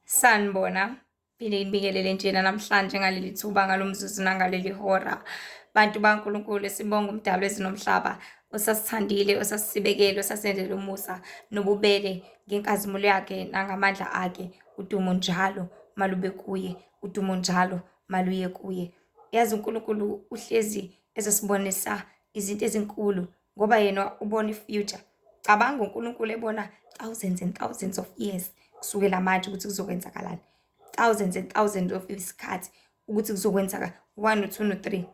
Sanibona, phinde ngibingelele njena namhlanje ngaleli thuba, ngalo mzuzu nangaleli hora. Bantu baNkulunkulu, sibonga umdali wezulu nomhlaba osasithandile, osasibekele, osasenzele umusa nobubele ngenkazimulo yakhe nangamandla akhe. Udumo njalo malube kuye, udumo njalo maluye kuye. Yazi uNkulunkulu uhlezi ezosibonisa izinto ezinkulu ngoba yena ubona i-future. Cabanga uNkulunkulu ebona thousands and thousands of years kusukela manje ukuthi kuzokwenzakalani. Thousands and thousands of isikhathi ukuthi kuzokwenzeka 1 no 2 no 3.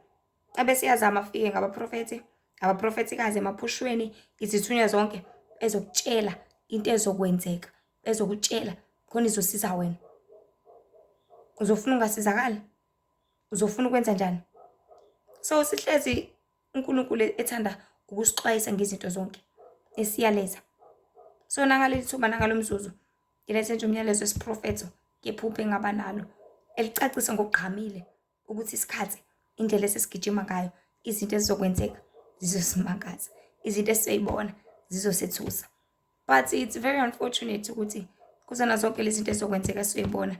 Ebese iyazama afike ngabaprofethi, abaprofethikazi emaphushweni, izithunywa zonke ezokutshela into ezokwenzeka, ezokutshela khona izosiza wena. Uzofuna ungasizakali? Uzofuna ukwenza njani? So sihlezi uNkulunkulu ethanda ukusixwayisa ngezinto zonke, esiyaleza. So nangaleli thuba nangalo mzuzu ngilethe nje umyalezo wesiprofetho ngephupho engaba nalo elicacisa ngokugqamile ukuthi isikhathi, indlela esesigijima ngayo, izinto ezizokwenzeka zizosimangaza, izinto esizoyibona zizosethusa. But it's very unfortunate ukuthi kuzona zonke lezi zinto ezizokwenzeka esizoyibona,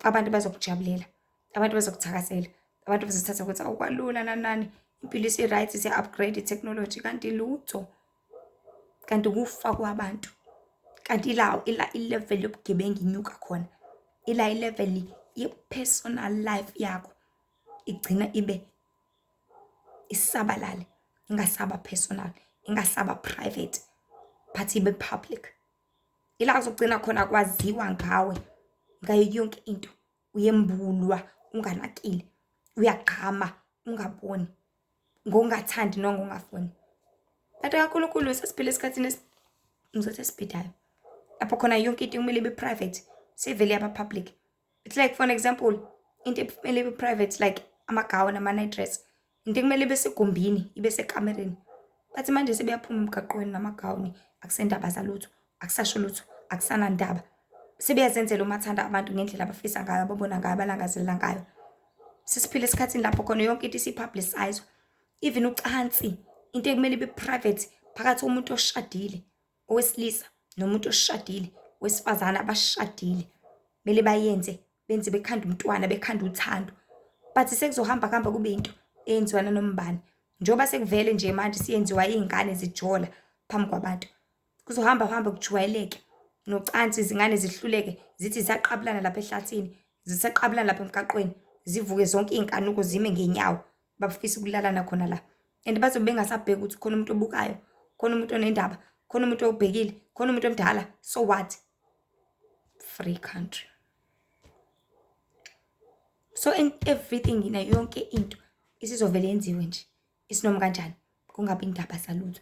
abantu bazokujabulela, abantu bazokuthakasela, abantu bazothatha ukuthi awukwalula nani nani, impilo isi-right, siya-upgrade i-technology, kanti lutho, kanti ukufa kwabantu, kanti ila i-level yobugebengu inyuka khona, ila i-level ye-personal life yakho igcina ibe isabalale, ingasaba personal, ingasaba private, but ibe public. Ila kuzogcina khona kwaziwa ngawe ngayo yonke into, uyembulwa unganakile, uyagqama ungaboni, ngokungathandi noma ngokungafuni. Bantu kaNkulunkulu, sesiphila esikhathini ngizothi esibhidayo, lapho khona yonke into kumele ibe private, seyivele yaba public. It's like, for an example, into ekumele ibe private like amagawuni, ama-night dress, into ekumele ibe segumbini, ibe sekamereni. But manje sebeyaphuma emgaqweni namagawuni, akusendaba zalutho, akusasho lutho, akusanandaba. Sebeyazenzela umathanda abantu ngendlela abafisa ngayo, ababona ngayo, abalangazelela ngayo. Sesiphila esikhathini lapho khona yonke into isi-publicize-wa. Even ucansi, into ekumele ibe private phakathi komuntu oshadile, owesilisa nomuntu oshadile, wesifazane abashadile, kumele bayenze, benze bekhanda umntwana, bekhanda uthando. But sekuzohamba kuhamba kube into eyenziwa nanoma ubani. Njengoba sekuvele nje manje siyenziwa iy'ngane zijola phambi kwabantu. Kuzohamba kuhambe kujwayeleke nocansi, izingane zihluleke zithi zisaqabulana lapha ehlathini, zisaqabulana lapha emgaqweni, zivuke zonke iy'nkanuko zime ngenyawo, bafisa ukulalana khona la. And bazobe bengasabheki ukuthi khona umuntu obukayo, khona umuntu onendaba, khona umuntu obhekile, khona umuntu omdala, so what? Free country. So in everything, nayo yonke into isizovele yenziwe nje, isinoma kanjani, kungabi indaba zalutho.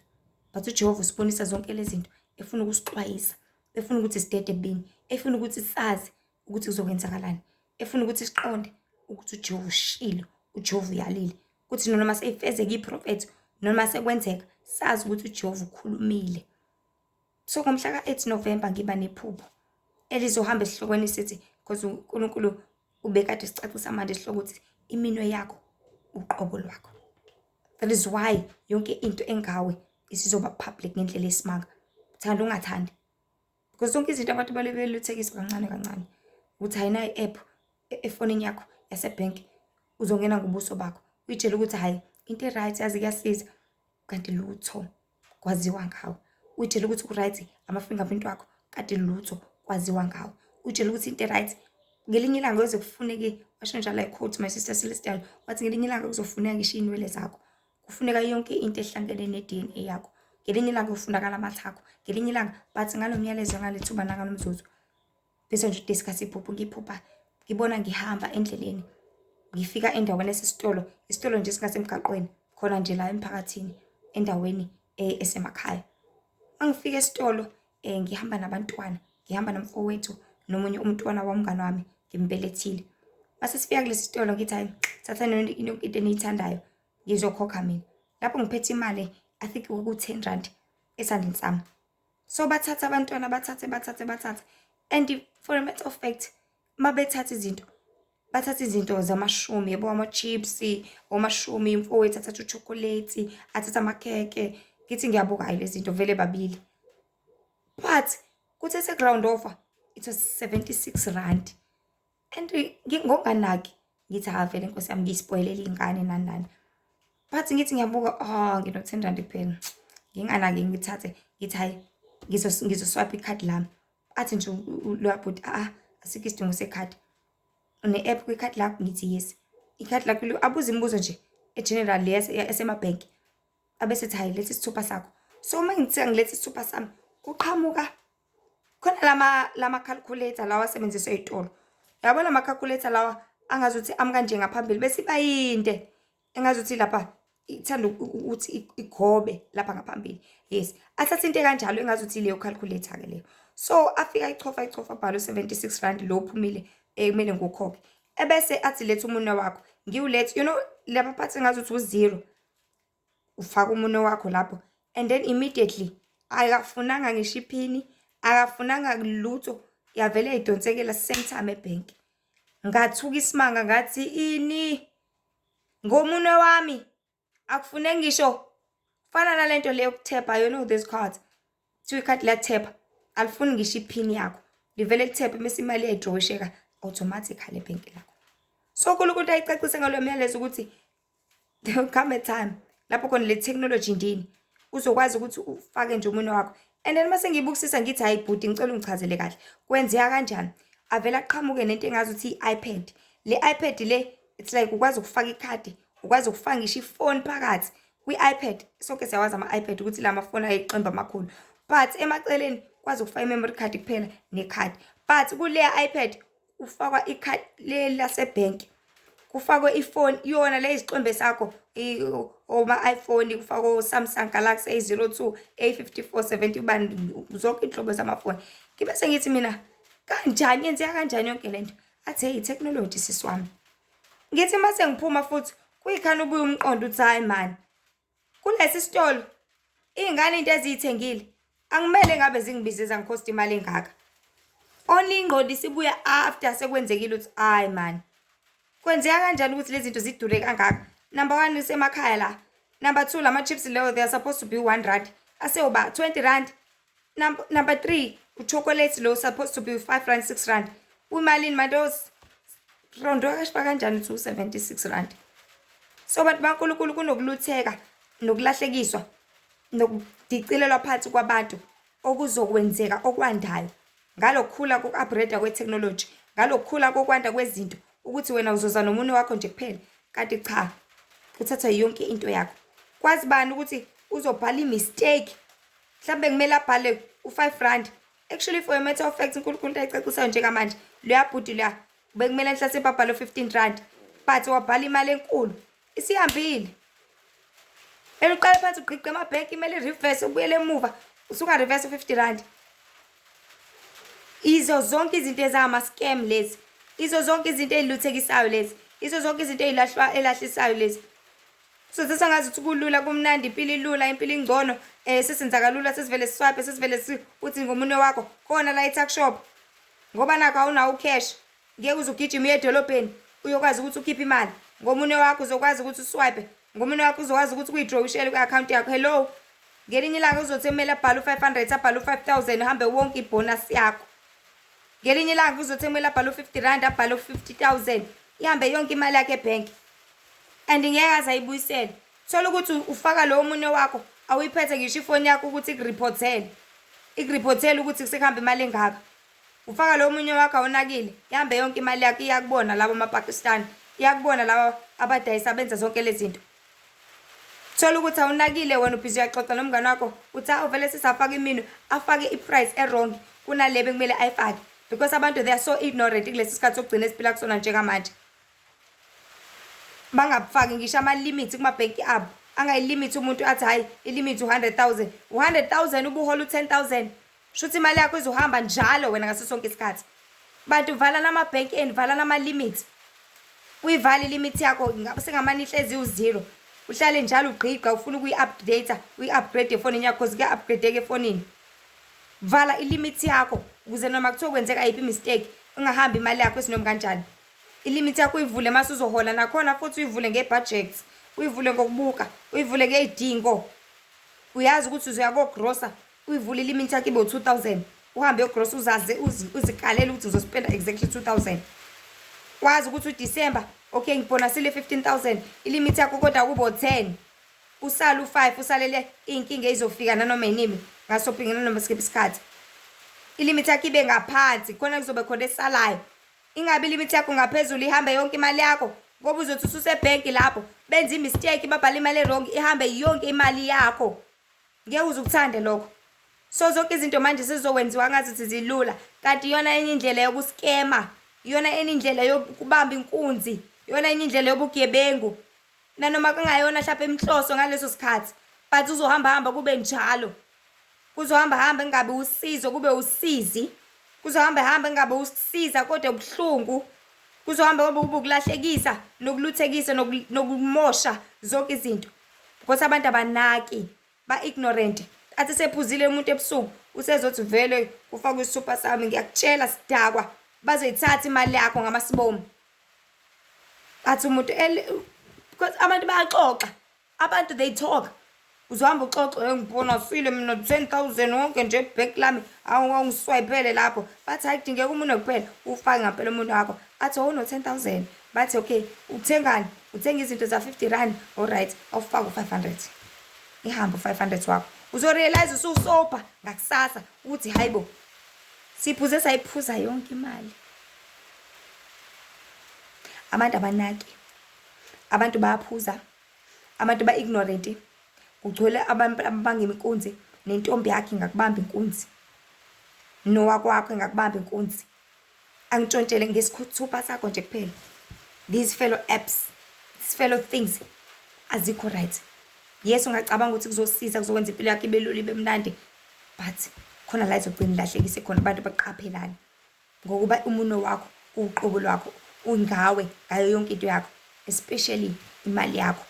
But uJehova usibonisa zonke lezi zinto, efuna ukusixwayisa, efuna ukuthi sidede ebubini, efuna ukuthi sazi ukuthi kuzokwenzakalani, efuna ukuthi siqonde ukuthi uJehova ushilo, uJehova uyalile, ukuthi noma seyifezeka iprofetho, noma sekwenzeka, sazi ukuthi uJehova ukhulumile. So ngomhla ka-8 November ngiba nephupho elizohamba esihlokweni sithi, because uNkulunkulu ubekade sicacisa manje isihloko ukuthi iminwe yakho uqobo lwakho. That is why yonke into engawe isizoba public ngendlela esimanga, uthanda ungathandi. Because zonke izinto abantu beluthekisa kancane kancane ukuthi ayinayo i-app efonini yakho yasebhenki, uzongena ngobuso bakho uyitshele ukuthi hhayi into e-right, yazi kuyasiza, kanti lutho, kwaziwa ngawe. Uyitshele ukuthi ku-right ama-fingerprint wakho, kanti lutho, kwaziwa ngawe. Uyitshele ukuthi into e-right, ngelinye ilanga kuyoze kufuneke, washo njalo, I quote my sister Celestial, wathi ngelinye ilanga kuzofuneka ngisho iy'nwele zakho, kufuneka yonke into ehlangene ne-DNA yakho, ngelinye ilanga kuyofunakala amathe akho, ngelinye ilanga. But ngalo myalezo, ngale thuba nangalo mzuzu, bese nje discuss iphupho, ngiphupha ngibona ngihamba endleleni, ngifika endaweni esesitolo, isitolo nje singasemgaqweni khona nje la emphakathini, endaweni esemakhaya. Mangifika esitolo, ngihamba nabantwana, ngihamba nomfowethu nomunye umntwana womngane wami ngimbelethile. Mase sifika kulesi sitolo ngithi, hayi, thathani yonke into eniyithandayo, ngizokhokha mina. Lapho ngiphethe imali, I think kwaku-10 rand esandleni sami. So bathatha abantwana, bathathe, bathathe, bathathe, and for a matter of fact, uma bethatha izinto, bathatha izinto zamashumi yabo, ama-chips omashumi, umfowethu athatha u-chocolate, athatha amakhekhe. Ngithi ngiyabuka, hayi, lezi zinto vele babili, but kuthe seku-round off It was R76 and ngokunganaki ngithi, "Ha, vele nkosi yami, ngiyispoilela iy'ngane, nani nani." But ngithi ngiyabuka, ah, ngino-R10 kuphela. Nginganaki, ngithathe, ngithi, "Hhayi, ngizoswayipha ikhadi lami." Athi nje loya bhuti, "A-a, asikho isidingo sekhadi, une-app kwikhadi lakho?" Ngithi, "Yes." Ikhadi lakho, abuze imibuzo nje e-general le yasemabhenki, abese ethi, "Hhayi, letha isithupha sakho." So uma ngithe ngiletha isithupha sami, kuqhamuka khona lama-calculator lawa asebenziswa ey'tolo. Uyabona lama-calculator lawa angazuthi ami kanje ngaphambili, bese iba yinde, engazuthi lapha ithanda ukuthi igobe lapha ngaphambili. Yes, athathe into ekanjalo engazuthi ileyo calculator-ke leyo. So afike ayichofa, ayichofa, abhale u-R76 lo ophumile ekumele ngiwukhokhe. Ebese athi, "Letha umunwe wakho." Ngiwulethe, lapha phathi engazuthi u-zero, ufaka umunwe wakho lapho and then immediately akafunanga ngisho iphini, akafunanga lutho, yavele yayidonsekela same time ebhenki. Ngathuka isimanga, ngathi, "Ini? Ngomunwe wami? Akufuneki ngisho." Fana nalento le yokuthepha, you know these cards. Kuthiwa ikhadi liyathepha, alifuni ngisho iphini yakho. Livele lithephe mese imali iyayidrowisheka automatically ebhenki lakho. So uNkulunkulu ayicacise ngalo myalezo ukuthi there will come a time lapho khona le technology ndini uzokwazi ukuthi ufake nje umunwe wakho. And then mase ngiyibukisisa ngithi, "Hhayi bhuti, ngicela ungichazele kahle, kwenzeka kanjani?" Avele aqhamuke nento engazuthi i-iPad. Le iPad le, it's like ukwazi ukufaka ikhadi, ukwazi ukufaka ngisho ifoni phakathi kwi-iPad. Sonke siyawazi ama-iPad ukuthi la mafoni ayiqembu amakhulu. But emaceleni kwazi ukufaka i-memory card kuphela nekhadi. But kuleya iPad kufakwa ikhadi leli lasebhenki, kufakwe ifoni yona le isixwembe sakho, oma-iPhone, kufakwe o-Samsung Galaxy A02, A54, 70 bani, zonke iy'nhlobo zamafoni. Ngibe sengithi mina, "Kanjani, yenzeka kanjani yonke lento?" Athi, "Hey, i-technology, sisi wami." Ngithi mase ngiphuma futhi kuyikhona ubuye umqondo uthi, "Hhayi mani, kulesi sitolo iy'ngane into eziy'thengile angimele ngabe zingibize zangikhosta imali engaka." Only ingqondo isibuya after sekwenzekile ukuthi, "Hhayi mani, kwenzeka kanjani ukuthi lezi zinto zidure kangaka?" Number one, isemakhaya la. Number two, lama-chips leyo, they are supposed to be R1, aseyoba R20. Number three, u-chocolate lo supposed to be R5, R6. Umalini manje? Rondo kashifa kanjani R276? So bantu baNkulunkulu, kunokulutheka nokulahlekiswa nokudicilelwa phansi kwabantu okuzokwenzeka okwandayo ngalokukhula koku-upgrade kwe-technology, ngalokukhula kokwanda kwezinto, ukuthi wena uzoza nomunwe wakho nje kuphela, kanti cha, kuthathwa yonke into yakho. Kwazi bani ukuthi uzobhala i-mistake, mhlambe kumele abhale u-R5. Actually, for a matter of fact, uNkulunkulu into ayicacisayo njengamanje, loya bhuti loya bekumele mhlasimpe abhale u-R15, but wabhala imali enkulu, isihambile. Kumele uqale phansi ugqigqe amabhenki, kumele i-reverse, ubuyele emuva, usunga-reverse u-R50. Izo zonke izinto ezama-scam lezi, izo zonke izinto ey'luthekisayo lezi, izo zonke izinto ey'lahlwa elahlisayo lezi. Sizisa ngazuthi kulula, kumnandi, impilo ilula, impilo ingcono, sesenza kalula, sesivele siswipe, sesivele uthi ngomunwe wakho khona la e-tuck shop. Ngoba nakho awunawo u-cash, ngeke uze ugijime uye edolobheni uyokwazi ukuthi ukhiphe imali. Ngomunwe wakho uzokwazi ukuthi uswipe, ngomunwe wakho uzokwazi ukuthi ukuyidrowishele kwi-akhawunti yakho. Hello, ngelinye ilanga uzothi kumele abhale u-500, abhale u-5000, uhambe wonke ibhonasi yakho. Ngelinye ilanga uzothi kumele abhale u-R50, abhale u-50,000, ihambe yonke imali yakhe ebhenki and ngeke aze ayibuyisele. Thola ukuthi ufaka lowo munwe wakho, awuyiphethe ngisho ifoni yakho ukuthi ikuriphothele, ikuriphothele ukuthi sekuhambe imali engaka. Ufaka lowo munwe wakho awunakile, ihambe yonke imali yakho. Iyakubona labo amaPakistan, iyakubona laba abadayisa benza zonke lezi zinto. Thola ukuthi awunakile wena, ubhizi uyaxoxa nomngane wakho, uthi, "Hawu, vele sisafaka iminwe." Afake i-price e-wrong kunale bekumele ayifake, because abantu, they are so ignorant kulesi sikhathi sokugcina esiphila kusona njengamanje. Bangabufaki ngisho ama-limit kumabhenki abo, angayilimit umuntu athi, "Hhayi, ilimit u-100,000." U-100,000 ubuhola u-10,000, shuthi imali yakho izohamba njalo wena ngaso sonke isikhathi. Bantu, valani amabhenki enu, valani ama-limit. Uyivale ilimit yakho sengamane ihlezi iwu-zero, uhlale njalo ugqigqa ufuna ukuyi-update, uyi-upgrade efonini yakho, cause kuya-upgrade-eka efonini. Vala ilimit yakho ukuze noma kuthiwa kwenzeka yiphi i-mistake, ungahambi imali yakho esinoma kanjani. Ilimit yakho uyivule mase uzohola, nakhona futhi uyivule nge-budget, uyivule ngokubuka, uyivule ngey'dingo. Uyazi ukuthi uzoya kogrosa, uyivule ilimit yakho ibe u-2000. Uhambe uyogrosa uzaze uzikalele ukuthi uzospenda exactly 2000. Wazi ukuthi uDecember okay ngibonasile 15000 ilimit yakho kodwa kubo 10. Usale u5 usalele inkinga ezofika nanoma yinini ngasophinga nanoma sikiphi isikhathi. Ilimit yakho ibe ngaphansi khona kuzobe khona esalayo. Ingabi ilimit yakho ngaphezulu ihambe yonke imali yakho ngoba uzothi ususebhenki lapho benze imistake babhale imali e-wrong ihambe yonke imali yakho. Ngeke uze ukuthande lokho. So zonke izinto manje sezizokwenziwa ngazuthi zilula kanti iyona enye indlela yokuskema, iyona enye indlela yokubamba inkunzi, iyona enye indlela yobugebengu. Nanoma kungayona hlampe inhloso ngaleso sikhathi but uzohamba hamba kube njalo. Kuzohamba hamba kungabi usizo kube usizi. Kuzohamba hamba kungabe usiza kodwa ubuhlungu. Kuzohamba kube ukulahlekisa nokuluthekisa nokumosha zonke izinto. Because abantu abanaki, ba-ignorant. Athi sephuzile umuntu ebusuku usezothi vele kufakwe isithupha sami ngiyakutshela sidakwa bazoyithatha imali yakho ngamasibomu. Athi umuntu because abantu bayaxoxa abantu they talk uzohamba uxoxe hey ngibonasile mina 10000 wonke nje ebhenki lami awungiswayipele lapho bathi hayi kudingeka umunwe kuphela ufake ngampela umunwe wakho athi oh 10000 bathi okay uthengani uthenga izinto za 50 rand alright awufake u500 ihambe u500 wakho uzorealize ususopa ngakusasa ukuthi hayibo siphuze sayiphuza yonke imali. Abantu abanaki, abantu bayaphuza, abantu ba-ignorant, kugcwele abantu ababanga inkunzi, nentombi yakhe ingakubamba inkunzi, nowakwakho engakubamba inkunzi, antshontshele ngesithupha sakho nje kuphela. These fellow apps, these fellow things azikho right. Yes, ungacabanga ukuthi kuzosiza kuzokwenza impilo yakho ibe lula ibe mnandi, but khona la izogcina ilahlekise khona abantu baqaphelane. Ngokuba umunwe wakho uqobo lwakho ungawe ngayo yonke into yakho, especially imali yakho.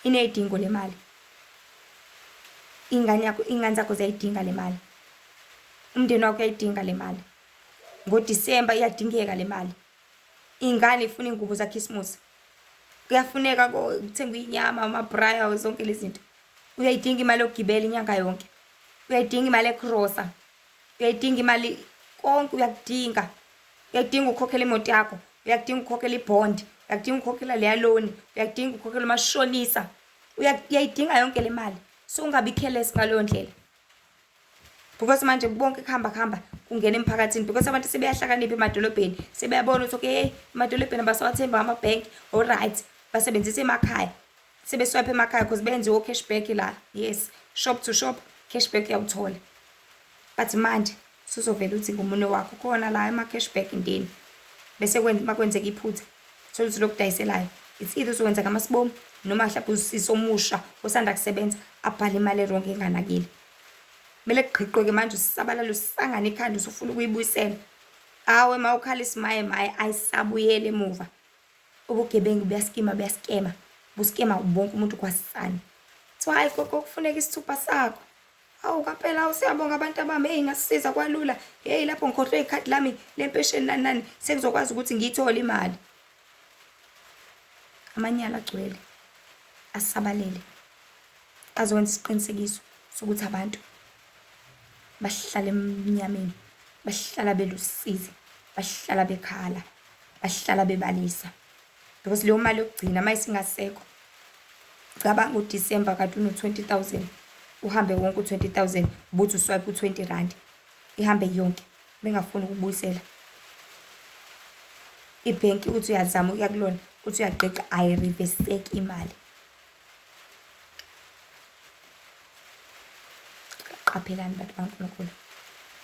Iney'dingo le mali. Ingane yakho, iy'ngane zakho ziyayidinga le mali. Umndeni wakho uyayidinga le mali. NgoDisemba iyadingeka le mali. Iy'ngane y'funa iy'ngubo zakhisimusi. Kuyafuneka kuthengwe inyama, amabraya, zonke lezi zinto. Uyayidinga imali yokugibela inyanga yonke. Uyayidinga imali yegrosa. Uyayidinga imali konke uyakudinga. Uyakudinga ukukhokhela imoto yakho, uyakudinga ukukhokhela ibhondi, uyakudinga ukukhokhela leya loan, uyakudinga ukukhokhela umashonisa. Uyayidinga yonke le mali. So ungabi careless ngaleyo ndlela. Because manje bonke kuhamba kuhamba kungena emphakathini because abantu sebeyahlakanipha emadolobheni, sebeyabona ukuthi okay hey emadolobheni abasawathembi amabhenki, alright basebenzisa emakhaya. Sebeswipe emakhaya because benziwe o-cashback la. Yes, shop to shop cashback uyawuthola. But manje suzovela uthi ngumunwe wakho khona la ema-cashback ndini. Bese makwenzeka iphutha thola ukuthi lokudayiselayo it's either uzokwenza ngamasibomu noma mhlawumbe usisi omusha osanda kusebenza abhale imali eronke enganakile. Kumele kugqiqwe-ke manje usabalala usangane ikhanda usufuna ukuyibuyisela. Awe ma ukhala isimaye maye ayisabuyeli emuva. Ubugebengu buyaskima buyaskema buskema wonke umuntu kwasani. Kuthiwa hayi gogo kufuneka isithupha sakho. Hawu kaphela hawu siyabonga abantu abami hey ngasisiza kwalula. Hey lapho ngikhohlwe ikhadi lami lempesheni nani nani sengizokwazi ukuthi ngiyithole imali. Amanyala agcwele asabalele azokwenza isiqinisekiso sokuthi abantu bahlala emnyameni, bahlala belusizi, bahlala bekhala, bahlala bebalisa. Because leyo mali yokugcina uma isingasekho, cabanga uDisemba kade uno-20 000 uhambe wonke u-20 000 ubuthi uswipe u-20 rand ihambe yonke bengafuni ukubuyisela. Ibhenki uthi uyazama ukuya kulona uthi uyagqigqa ayiriveseki imali. Qaphelani bantu bakaNkulunkulu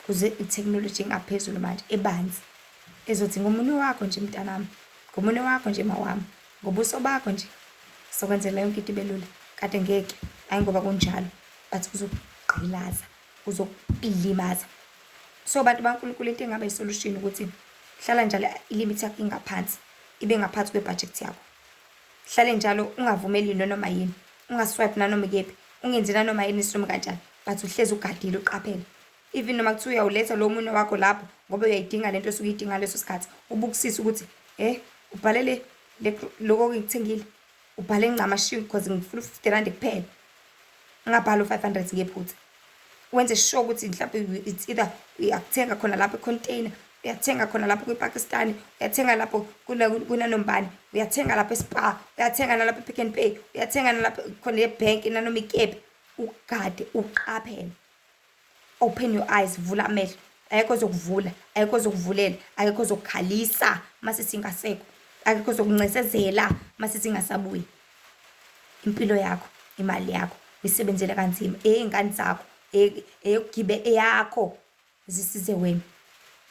kuze ithekhinoloji engaphezulu manje ebanzi ezothi ngomunwe wakho nje mntanami, ngomunwe wakho nje mawami, ngobuso bakho nje sokwenzela yonke into ibe lula. Kade ngeke, hhayi ngoba kunjalo but kuzokugqilaza, kuzokulimaza. So bantu bakaNkulunkulu into engaba i-solution ukuthi hlala njalo ilimit yakho ingaphansi, ibe ngaphansi kwebhajethi yakho. Hlale njalo ungavumeli nanoma yini, ungaswipe nanoma ikephi, ungenzi nanoma yini isinoma kanjani, but uhlezi ugadile uqaphele. Even noma kuthiwa uyawuletha lowo munwe wakho lapho ngoba uyayidinga lento osuke uyidinga ngaleso sikhathi, ubukisise ukuthi ubhalele lokho engikuthengile, ubhale ncamashi because ngifuna u-50 rand kuphela. Ungabhali u-500 ngephutha. Wenze sure ukuthi mhlawumbe it's either uyakuthenga khona lapho e-container, uyathenga khona lapho kwiPakistani, uyathenga lapho kunanombani, uyathenga lapho eSpar, uyathenga nalapho ePick n Pay, uyathenga nalapho khona ebhenki nanoma ikephi. Ugade, uqaphele. Open your eyes, vula amehlo. Akekho ozokuvula, akekho ozokuvulela, akekho ozokukhalisa mase singasekho, akekho ozokuncesezela mase singasabuyi. Impilo yakho, imali yakho, uyisebenzele kanzima, eyey'ngane zakho, eyokugibe eyakho, zisize wena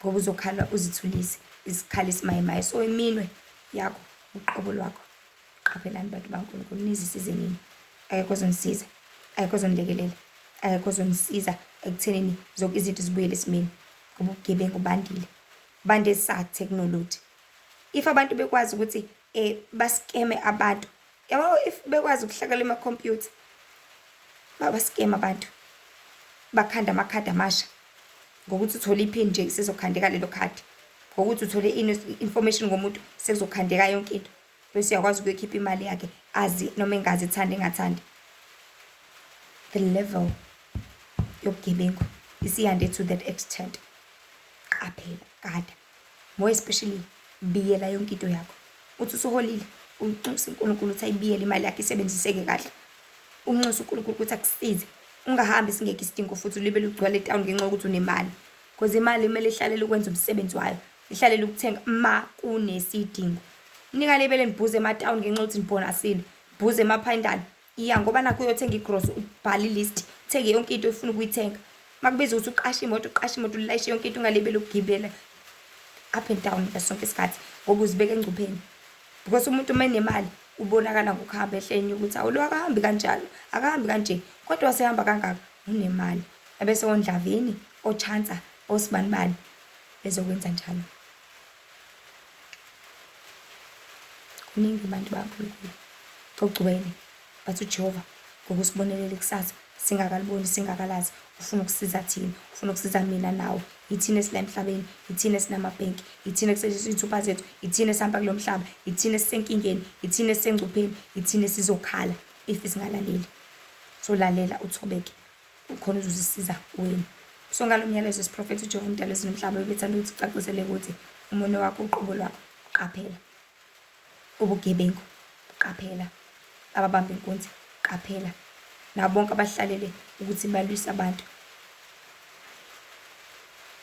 ngoba uzokhala uzithulise izikhali isimayimayi. So iminwe yakho uqobo lwakho. Qaphelani bantu baNkulunkulu, nizisize nini. Akekho ozonisiza, akekho ozonilekelela, akekho ozonisiza ekuthenini zonke izinto zibuyele esimeni ngoba ubugebengu bandile, bande sa technology. If abantu bekwazi ukuthi baskeme abantu, yabo, if bekwazi ukuhlakela emakhompyutha babaskema abantu, bakhanda amakhadi amasha ngokuthi uthole iphini nje sezokhandeka lelo khadi, ngokuthi uthole information ngomuntu sekuzokhandeka yonke into, bese uyakwazi ukuyokhipha imali yakhe azi noma engazi, ethanda engathandi. The level yobugebengu isiyande to that extent. Qaphela, gada, more especially biyela yonke into yakho. Uthi usuholile, unxuse uNkulunkulu ukuthi ayibiyele imali yakho isebenziseke kahle. Unxuse uNkulunkulu ukuthi akusize, ungahambi singekho isidingo futhi ulibele ugcwale etawuni ngenxa yokuthi unemali, because imali kumele ihlalele ukwenza umsebenzi wayo, ihlalele ukuthenga ma kunesidingo. Ningalibele nibhuze ematawuni ngenxa yokuthi nibhonasile, bhuze emaphayindane iya ngoba nakho uyothenga igrosa, ubhale ilist, uthenge yonke into ofuna ukuyithenga. Makubiza ukuthi uqashe imoto, uqashe imoto, ulayishe yonke into, ungalibeli ukugibela up and down ngaso sonke isikhathi ngoba uzibeka engcupheni. Because umuntu uma enemali ubonakala ngokuhamba ehlenye ukuthi awu lo akahambi kanjalo, akahambi kanje, kodwa wasehamba kangaka, unemali. Ebese ondlavini, ochansa, osibanibani bezokwenza njalo. Kuningi bantu baNkulunkulu kugcwele, but uJehova ngokusibonelela ikusasa singakaliboni, singakalazi, ufuna ukusiza thina, ufuna ukusiza mina nawe. Yithina esila emhlabeni, yithina esinamabhenki, yithina ekusetshenziswa iy'thupha zethu, yithina esihamba kulo mhlaba, yithina esisenkingeni, yithina esisengcupheni, yithina esizokhala if singalaleli. So lalela, uthobeke, ukhona uzozisiza wena. So ngalo myalezo esiprofethi uJehova umdali wezulu nomhlaba bebethanda ukuthi ucacisele ukuthi umunwe wakho uqobo lwakho, qaphela ubugebengu, qaphela ababamba inkunzi, qaphela nabo bonke abahlalele ukuthi balwise abantu.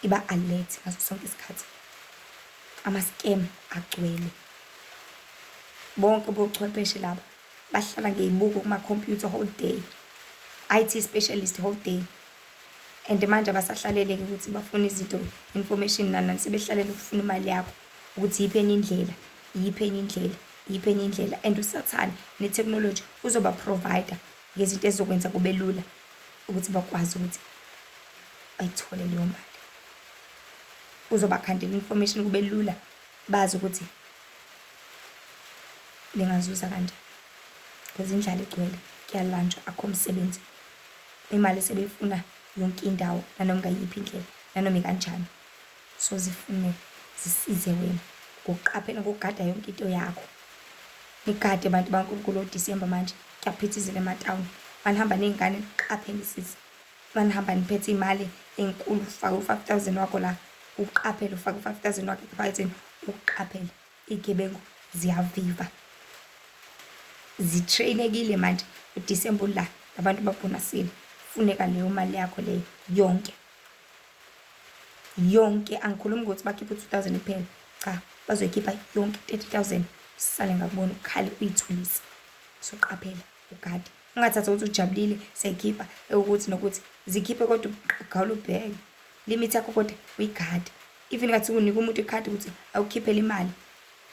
Iba alert ngaso sonke isikhathi. Ama-scam agcwele, bonke bochwepheshe laba bahlala ngey'buko kuma-computer whole day, IT specialist whole day. And manje abasahlalele-ke ukuthi bafune izinto, information nani nani, sebehlalela ukufuna imali yakho ukuthi yiphi enye indlela, yiphi enye indlela, yiphi enye indlela. And usathane ne-technology uzoba provider ngezinto ezizokwenza kube lula ukuthi bakwazi ukuthi bayithole leyo mali. Uzobakhandela information kube lula bazi ukuthi bengazuza kanjani, because indlala igcwele, kuyalanjwa, akukho msebenzi. Imali sebeyifuna yonke indawo, nanoma ngayiphi indlela, nanoma ikanjani. So zifune, zisize wena ngokuqaphela, ngokugada yonke into yakho. Nigade bantu baNkulunkulu, oDisemba manje kuyaphithizela ematawuni. Manihamba ney'ngane niqaphelisise, manihamba niphethe iy'mali ey'nkulu, ufake u-5,000 wakho la, uqaphele, ufake u-5,000 wakho ephaketheni, uqaphele. Iy'gebengu ziyaviva, zitreyinekile manje. UDisemba ula, abantu babhonasile, funeka leyo mali yakho leyo yonke yonke. Angikhulumi ukuthi bakhiphe u-2,000 kuphela, cha, bazoyikhipha yonke 30,000, sale ngakubona ukhale uyithulise. So qaphela, ugade, ungathathi ukuthi ujabulile siyayikhipha ukuthi nokuthi zikhiphe, kodwa ugawule ubheke limit yakho, kodwa uyigade. Even ngathi unika umuntu ikhadi ukuthi awukhiphele imali,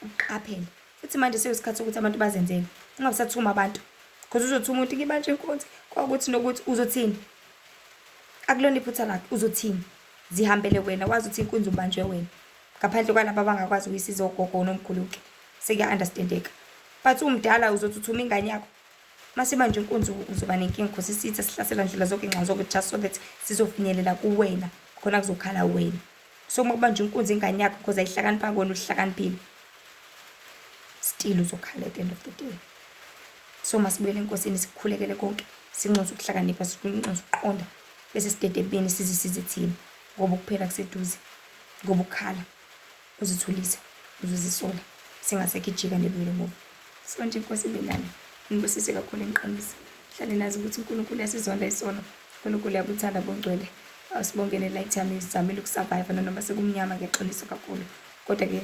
uqaphele. Futhi manje sekuyisikhathi sokuthi abantu bazenzele, ungabisathuma abantu, because uzothi umuntu ngibanjwe inkunzi kwakuthi nokuthi, uzothini? Akulona iphutha lakhe, uzothini? Zihambele wena, wazi ukuthi inkunzi ubanjwe wena, ngaphandle kwalaba abangakwazi ukuyisiza, ogogo nomkhulu-ke sekuya-understandeka, but umdala uzothi uthuma ingane yakho masibanjwe inkunzi, uzoba nenkinga, because isitha sihlasela ndlela zonke, nxa zonke, just so that sizofinyelela kuwena khona kuzokhala wena. So uma kubanjwa inkunzi ingane yakho because ayihlakaniphanga, wena uhlakaniphile, still uzokhala at the end of the day. So masibuyele enkosini, sikhulekele konke, sinxuse ukuhlakanipha, sinxuse ukuqonda. Bese sidede ekubeni sizisize thina ngoba ukuphela kuseduze. Ngoba ukukhala uzithulise uzozisola singasekho ijika nebuyele emuva. So nje inkosi ibe nani. Nibusise kakhulu ngiqinise. Hlale nazi ukuthi uNkulunkulu uyasizonda isono. uNkulunkulu uyabuthanda bungcwele. Asibonge ne-light yami izamile ukusurvive nanoma sekumnyama ngiyaxolisa kakhulu. Kodwa-ke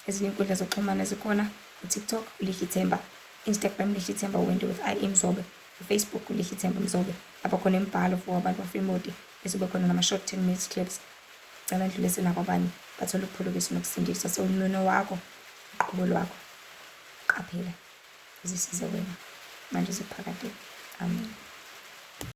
ezinye iy'nkundla zokuxhumana zikhona ku-TikTok uLihle Themba, Instagram Lihle Themba Wendy with I Mzobe, Facebook uLihle Themba Mzobe. Lapho khona imibhalo for abantu bafimodi bese kube khona nama-short 10 minutes clips. Cela ndlulise nakwabanye bathole ukuphulukiswa nokusindiswa. So umnono wakho, uqobo lwakho. Qaphela uzisize wena manje uzophakade. Amen.